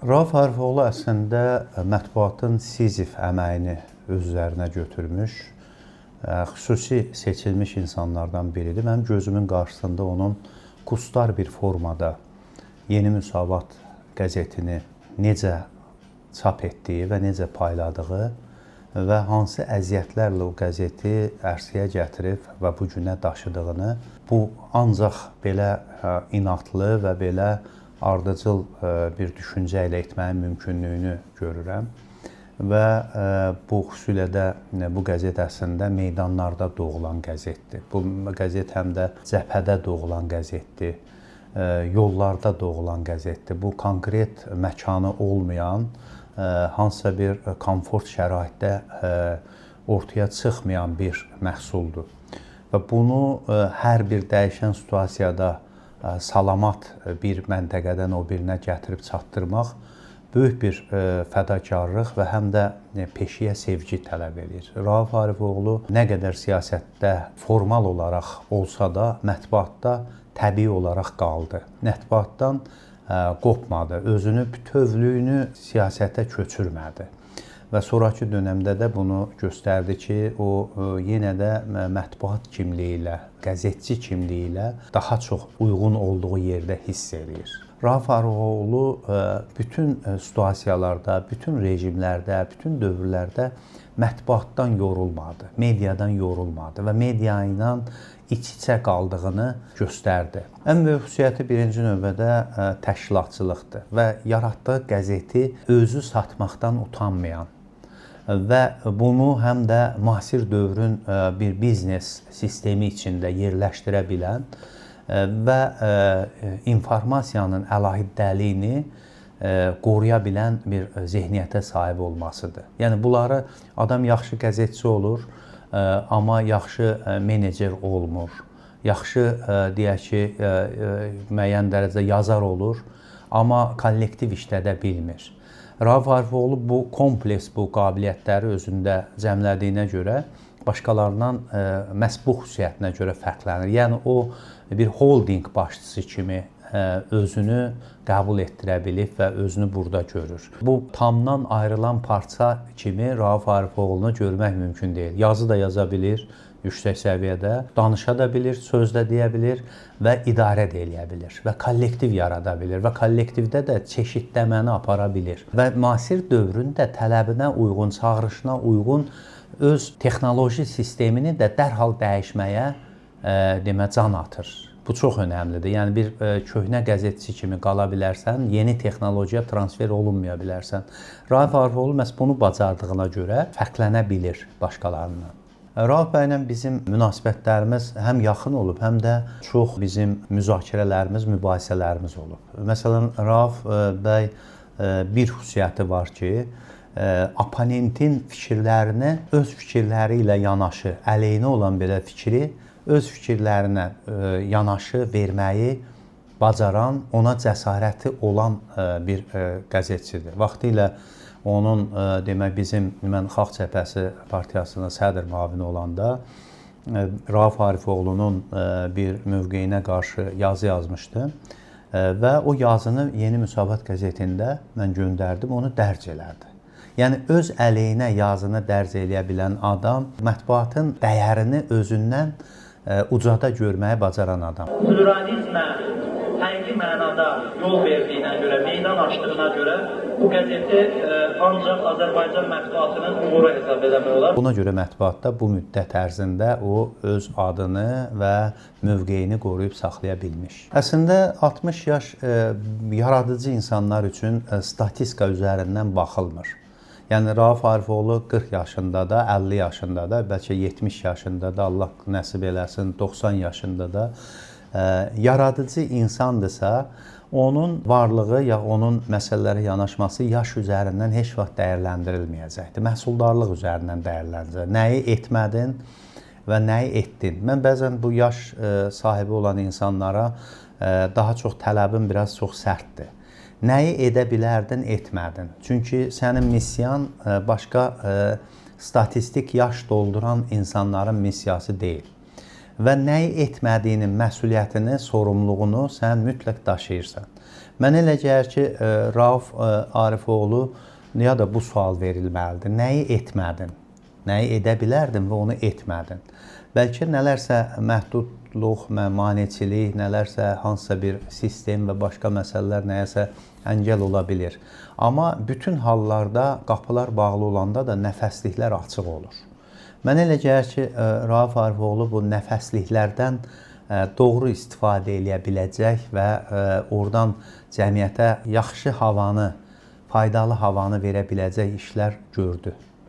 Rauf Arifoğlu əslində mətbuatın Sizif əməyini öz üzərinə götürmüş, xüsusi seçilmiş insanlardan biridir. Mənim gözümün qarşısında onun kustar bir formada Yeni Müsavat qəzetini necə çap etdiyi və necə payladığı və hansı əziyyətlərlə o qəzeti ərsəyə gətirib və bu günə daşıdığını, bu ancaq belə inadlı və belə ardıcıl bir düşüncə ilə etməyin mümkünlüyünü görürəm. Və bu xüsusilə də bu qəzet əslində meydanlarda doğulan qəzetdir. Bu qəzet həm də cəbhədə doğulan qəzetdir, yollarda doğulan qəzetdir. Bu konkret məkanı olmayan, hansısa bir komfort şəraitdə ortaya çıxmayan bir məhsuldur. Və bunu hər bir dəyişən situasiyada salamat bir məntəqədən o birinə gətirib çatdırmaq böyük bir fədakarlıq və həm də peşəyə sevgi tələb eləyir. Rauf Arifoğlu nə qədər siyasətdə formal olaraq olsa da, mətbuatda təbii olaraq qaldı. Mətbuatdan qopmadı, özünü bütövlüyünü siyasətə köçürmədi. Və sonrakı dönəmdə də bunu göstərdi ki, o yenə də mətbuat kimliyi ilə, qəzetçi kimliyi ilə daha çox uyğun olduğu yerdə hiss eləyir. Rauf Arifoğlu bütün situasiyalarda, bütün rejimlərdə, bütün dövrlərdə mətbuatdan yorulmadı, mediadan yorulmadı və media ilə iç-içə qaldığını göstərdi. Ən böyük xüsusiyyəti birinci növbədə təşkilatçılıqdır və yaratdığı qəzeti özü satmaqdan utanmayan və bunu həm də müasir dövrün bir biznes sistemi içində yerləşdirə bilən və informasiyanın əlahidəliyini qoruya bilən bir zehniyyətə sahib olmasıdır. Yəni bunları adam yaxşı qəzetçi olur, amma yaxşı menecer olmur. Yaxşı deyək ki, müəyyən dərəcədə yazar olur, amma kollektiv işlədə bilmir. Rauf Arifoğlu bu kompleks, bu qabiliyyətləri özündə cəmlədiyinə görə başqalarından məhz bu xüsusiyyətinə görə fərqlənir. Yəni o bir holdinq başçısı kimi özünü qəbul etdirə bilib və özünü burada görür. Bu tamdan ayrılan parça kimi Rauf Arifoğlunu görmək mümkün deyil. Yazı da yaza bilir yüksək səviyyədə, danışa da bilir, söz də deyə bilir və idarə də eləyə bilir və kollektiv yarada bilir və kollektivdə də çeşidləməni apara bilir və müasir dövrün də tələbinə uyğun, çağırışına uyğun öz texnoloji sistemini də dərhal dəyişməyə demə can atır. Bu çox önəmlidir. Yəni bir köhnə qəzetçi kimi qala bilərsən, yeni texnologiya transfer olunmaya bilərsən. Rauf Arifoğlu məhz bunu bacardığına görə fərqlənə bilir başqalarından. Rauf bəylə bizim münasibətlərimiz həm yaxın olub, həm də çox bizim müzakirələrimiz, mübahisələrimiz olub. Məsələn, Rauf bəy bir xüsusiyyəti var ki, oponentin fikirlərini öz fikirləri ilə yanaşı, əleyhinə olan belə fikri öz fikirlərinə yanaşı verməyi bacaran, ona cəsarəti olan bir qəzetçidir. Vaxtilə onun demək bizim mən Xalq Cəbhəsi partiyasının sədr müavini olanda Rauf Arifoğlunun bir mövqeyinə qarşı yazı yazmışdı və o yazını Yeni Müsavat qəzetində mən göndərdim, onu dərc elədi. Yəni öz əleyhinə yazını dərc eləyə bilən adam mətbuatın dəyərini özündən ucada görməyi bacaran adam. Pluralizmə həqiqi mənada yol verdiyinə görə, meydan açdığına görə bu qəzeti ancaq Azərbaycan mətbuatının uğuru hesab eləmək olar. Buna görə mətbuatda bu müddət ərzində o öz adını və mövqeyini qoruyub saxlaya bilmiş. Əslində 60 yaş yaradıcı insanlar üçün statistika üzərindən baxılmır. Yəni Rauf Arifoğlu 40 yaşında da, 50 yaşında da, bəlkə 70 yaşında da, Allah nəsib eləsin, 90 yaşında da yaradıcı insandırsa, onun varlığı ya onun məsələlərə yanaşması yaş üzərindən heç vaxt dəyərləndirilməyəcəkdir. Məhsuldarlıq üzərindən dəyərləndiriləcək. Nəyi etmədin və nəyi etdin? Mən bəzən bu yaş sahibi olan insanlara daha çox tələbim biraz çox sərtdir. Nəyi edə bilərdin, etmədin. Çünki sənin missiyan başqa statistik yaş dolduran insanların missiyası deyil. Və nəyi etmədiyinin məsuliyyətini, sorumluluğunu sən mütləq daşıyırsan. Mənə elə gəlir ki, Rauf Arifoğlu ya da bu sual verilməlidir. Nəyi etmədin? Nəyi edə bilərdin və onu etmədin? Bəlkə nələrsə məhdudluq, maneçilik, nələrsə hansısa bir sistem və başqa məsələlər nəyəsə əngəl ola bilir. Amma bütün hallarda qapılar bağlı olanda da nəfəsliklər açıq olur. Mənə elə gəlir ki, Rauf Arifoğlu bu nəfəsliklərdən doğru istifadə eləyə biləcək və oradan cəmiyyətə yaxşı havanı, faydalı havanı verə biləcək işlər gördü.